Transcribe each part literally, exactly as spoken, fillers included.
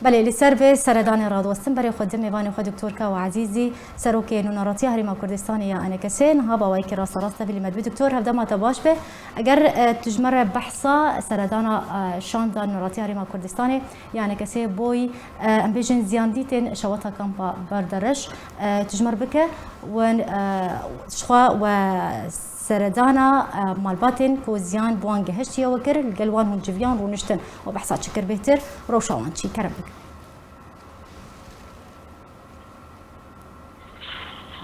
Belê, li ser vê seredanê radiwestin, berê xwe di mêvanê xwe Doktor Kawa Ezîzî, Serokê Nûneratiya Herêma Kurdistanê ya ENKSê, niha bi awayekî rasterast tevî li me dibe. Doktor, hevdema te baş be. Eger, e, tu ji me re behsa seredana, e, şanda Nûneratiya Herêma Kurdistanê ya ENKSê boy, e, em bêjin ziyandîtên şewata kampa Berdereş, e, tu ji me re bike, wen, e, ji xwe we seredana, e, malbatên ku ziyan bi wan gehiştiye we kir, li gel wan hûn civiyan rûniştin û behsa çi kir bêhtir, rewşa wan çi? Kerem bike.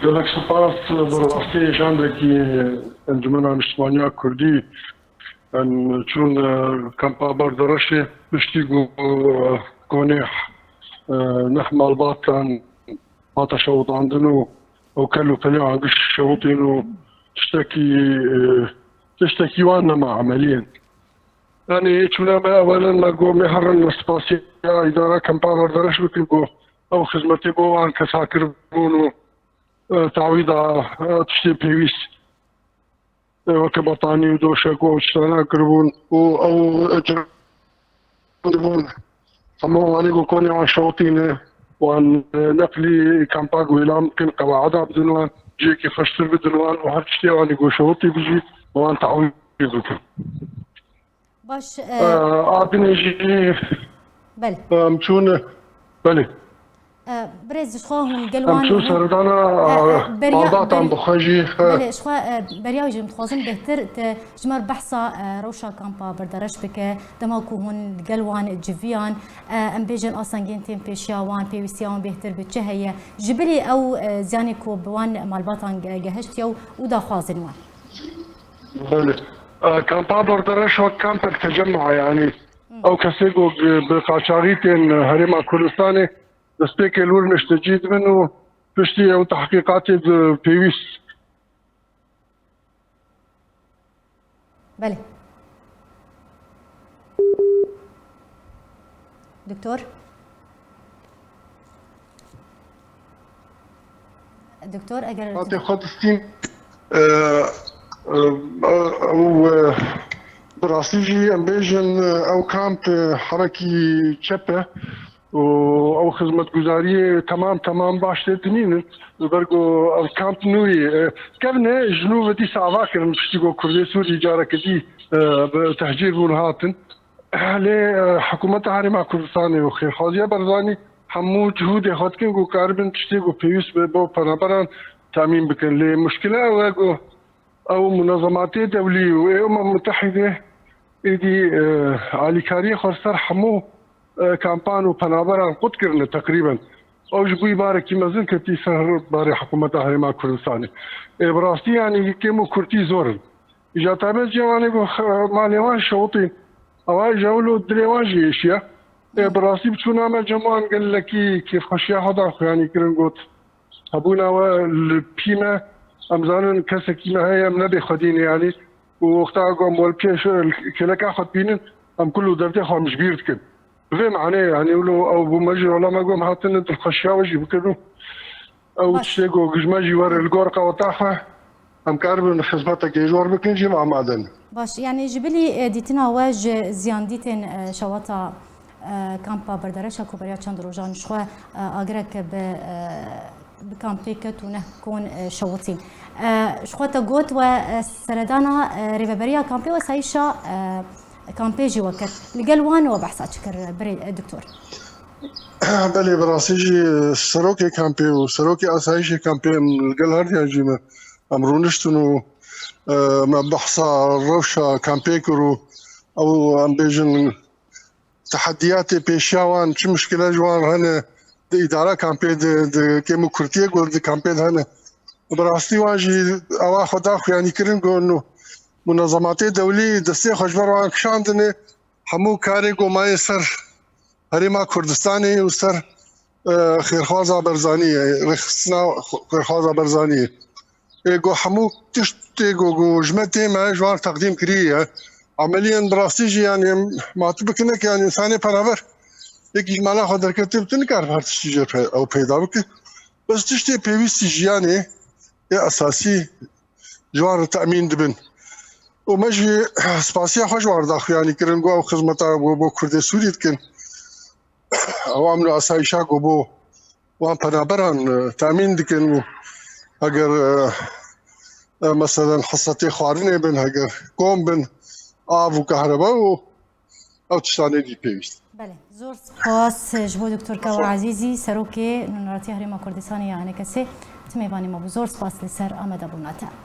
Gelek spas, bi rastî şandekî Encûmena Niştimaniya Kurdî, em çûn, e, kampa Berdereşê, piştî ku, e, konê, e, neh malbatan hate şewitandin û ew kel û pelê wan giş şewitîn û tiştekî, e, tiştekî wan nema emeliyên. Yanî çûna me ewelen me got, me herin spasiya îdara kampa Berdereş bikin ku ew xizmetê bo wan kesa kiribûn û, e, tawîda, e, tiştê pêwîst, e, weke betanî û doşek û ew tiştana kiribûn û ew, e, kiribûn. Hemû wanî ku konê wan şewitîne, wan, e, neqlî kampa guhêlan bikin, qewaida bidin wan, cihekî xweştir bidin wan û her tiştê wanî ku şewitî bijî, wan tawî bikin. Baş, e, E, a dinê jî, belê. Em çûn, belê. E, birêz, ji xwe hûn gel Em wan çûn hûn, seredana, e, e, e, beriya, malbatan beri-, bi xwe jî, e. Belê, ji xwe, e, beriya wî jî em dixwazin bêhtir te ji me re behsa, e, rewşa kampa Berdereş bike, dema ku hûn gel wan civiyan, e, em bêjin astengên tên pêşiya wan, pêwîstiya wan bêhtir bi çi heye? Ji bilî ew, e, ziyanê ku bi wan malbatan ge-, gehiştiye û, û daxwazên wan. Belê. E, kampa Berdereş wek kampek tecemma, yanî Hı. ew kesê ku bi qaçaxî tên Herêma Kurdistanê destpêkê li wir niştecî dibin û piştî ew tehqîqatê di pêwîst. Belê. Doktor? Doktor, eger Hatê xwe distîn, e, e, ew, e, bi rastî jî em bêjin, e, ew kamp, e, herekî çep e û ew xizmetguzariyê temam, temam baş tê dinînin. Ji ber ku ev kamp nû yê, e, kevne ji nû ve dîsa ava kirin, piştî ku Kurdê Sûrî careke dî, e, bi tehcîr bûn hatin. Lê, e, hikûmeta Herêma Kurdistanê û Xêrxwaziya Barzanî hemû cihûdê xwe dikin ku karibin tiştê ku pêwîst be bo penaberan temîn bikin. Lê muşkile ew e ku ew munezematê dewlî û ê Umem Mutehîdê êdî, e, alîkariyê xwe li ser hemû, e, kampan û penaberan qut kirine teqrîben. Ew ji bo barekî mezin ketî ser barê hikûmeta Herêma Kurdistanê. Ê bi rastî, yanî kêm û kurtî zor in. Îja taybet jî ewanê ku xe-, malê wan şewitîn. Ewa îja wilo dilê wan jî êşiya. Ê bi rastî bi çûna me cem wan gelekî kêfxweşiya xwe da xuyanî kirin, got, hebûna we li pî me, em zanin kesekî me heye, em nebê xwedî ne yanî. Û wexta ku em welpiyê kêleka xwe dibînin, em kul û derdê xwe em ji bîr dikin. Bi vê manê, yanî wilo ew bû me jî, wela me got, em hatine dilxweşiya we jî bikin û ew Baş. tiştê ku ji me jî were li gor qeweta xwe, em karibin xizmetekê ji we re bikin jî, em amade ne. Baş, yanî ji bilî, e, dîtina we ji ziyandîtên, e, şewata, e, kampa Berdereşa ku beriya çend rojan ji xwe, e, agirek bi, e, bi kampê ket û neh kon, e, şewitîn. E, ji xwe te got we, e, seredana, e, rêveberiya kampê û asayîşa, e, kampê jî we kir. Li gel wan we behsa çi kir, birê, e, doktor? Belê, bi rastî jî serokê kampê û serokê asayîşê kampê em li gel herdiyan jî me, em rûniştin û, e, me behsa rewşa kampê kir û ew, em bêjin, tehediyatê pêşiya wan, çi muşkile ji wan re hene, di îdara kampê de, di kêm û kurtiyê ku di kampê de hene. Bi rastî wan jî ewa xwe da xuyanîkirin ku nu-, munezematê dewlî destê xwe ji ber wan kişandine, hemû karê ku maye ser Herêma Kurdistanê û ser, e, Xêrxwaza Barzanî ye, rêxistina Xêrxwaza Barzanî ye. Ê ku hemû tiştê ku, ku ji me tê me ji wan teqdîm kirî ye. Emeliyen bi rastî jî, yanî, em, ma tu bikine ki, yanî, însanê penaber yekî ji mala xwe derketî bi tu nikare her tiştî jê pe-, ew peyda bike. Bes tiştê pêwîstî jiyanê ê esasî ji wan re temîn dibin. Û me jî spasiya xwe ji wan re daxuyanî kirin, ku ew xizmeta bo, bo Kurdê Sûrî dikin. Ew emn û asayîşa ku bo wan penaberan, e, temîn dikin û eger, e, e, meselen hesretê xwarinê bin, eger kom bin, av û kahreba û ew tiştanê dî pêwîst. Belê, zor spas ji bo Doktor Kawa Ezîzî, Serokê Nûneratiya Herêma Kurdistanê ya ENKSê, tu mêvanê me bû. Zor spas li ser amadebûna te.